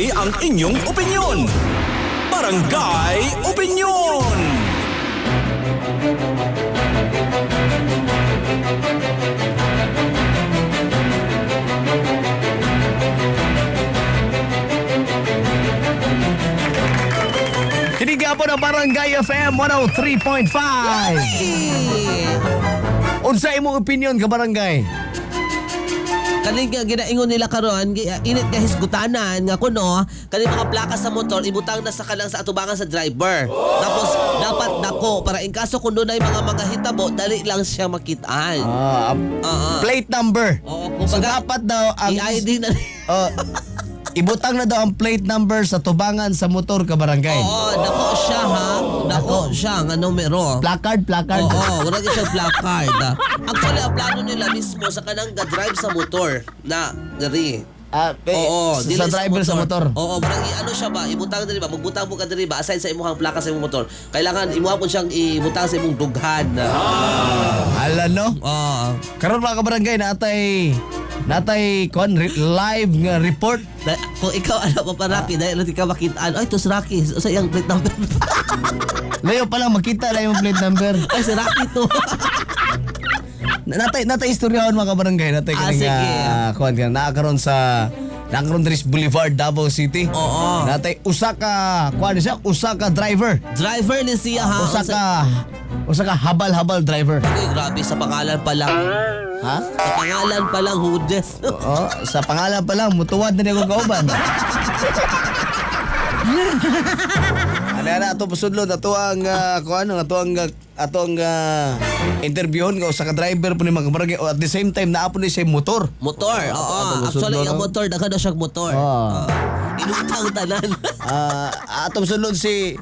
Importante ang inyong opinyon. Barangay Opinyon! Kini po ng Barangay FM 103.5. Unsa imong opinion ka, barangay? Kaning nga ginaingon nila karon, init nga hisgutanan nga kuno kani mga plaka sa motor ibutang na sa kanang sa atubangan sa driver. Tapos dapat dako para in kaso kung dunay mga hitabo, dali lang siya makitaan. Ah, plate number. Oo, So kumbaga, dapat daw ang i-ID na. Oh, ibutang na daw ang plate number sa tubangan sa motor ka, barangay. Oo, dako siya ha. Dako siya nga numero. Placard, placard. Oo, wala siya placard. Actually, ang plano nila mismo sa kanang ga-drive sa motor na diri. Ah, eh, Oo, sa, dili sa driver sa motor. Oo, parang i-ano siya ba, ibutang diri ba, magbutang mo ka diri ba aside sa imong plaka sa imong motor. Kailangan imuha po siyang ibutang sa imong dughan. Ala no. Oo. Karon mga kabarangay, natay natay kon live nga report. Kung ikaw ano pa pa Rocky, dahil natin ka makitaan. Ay, to si Rocky. Sa iyang plate number. Layo pa lang makita na yung plate number. Ay, si Rocky to. Natay natay istoryahon mga kabarangay, natay Ah, kaning sige. kuan ka naakaron diri sa Boulevard, Davao City. Oo. Natay usa ka kuan siya, usa ka driver. Driver ni siya ha. Usa ka habal-habal driver. Ay, grabe sa pangalan pa lang. Ha? Sa pangalan pa lang, Hudes. Oo, sa pangalan pa lang mutuwad na niya ko kauban. Ano na ato pasudlo ato ang kuan ato ang interviewon nga usa ka driver po ni mga kabarangay o at the same time naa po ni siya motor. Motor, oo. Ato Actually, pasudlo, ang no? motor, daghan na siyang motor. Oo. Oo. Inutang tanan. Ato pasudlo si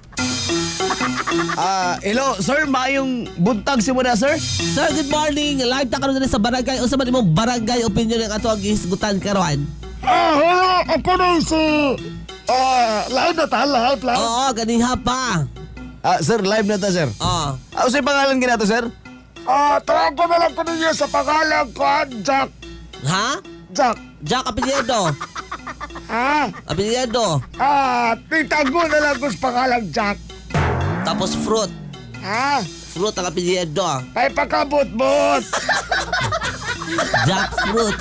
hello sir, maayong buntag si mo na, sir. Sir, good morning. Live ta karon diri sa barangay. Unsa man imong barangay opinion ang ato ang gihisgutan karon? Ah, hello, ako na si... Ah, live na ta, live, live. Oo, ganiha pa. Sir, live na ta, sir. Oo. Unsay pangalan ginato, sir? Ah, tawag ko na lang ko ninyo sa pangalan ko, ah, Jack. Ha? Jack. Jack apelyido. Ah, Apelyido. ah, titago na lang ko sa pangalan Jack. Tapos fruit. Ah, Fruit ang apelyido. ay pagkabot-bot. Jack fruit.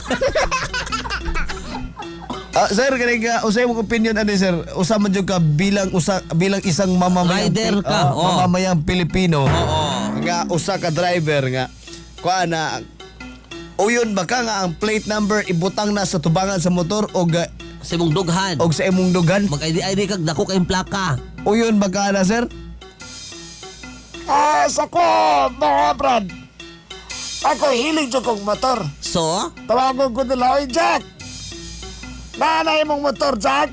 Sir, kaning unsay imong opinion ani, sir? Usa man jud ka bilang usa bilang isang mamamayang Rider ka, oo. mamamayang Pilipino. Oo. Nga usa ka driver nga kuan na uyon ba ka nga ang plate number ibutang na sa tubangan sa motor og Sa imong dughan. og sa imong dughan? Mag-ID ID kag dako kayong plaka. Uyon ba ka na, sir? Ah, sa ko, mga brad. Ako hilig dyan kong motor. So, Tawagon ko nila, "Oy, Jack! Nanay mong motor, Jack!"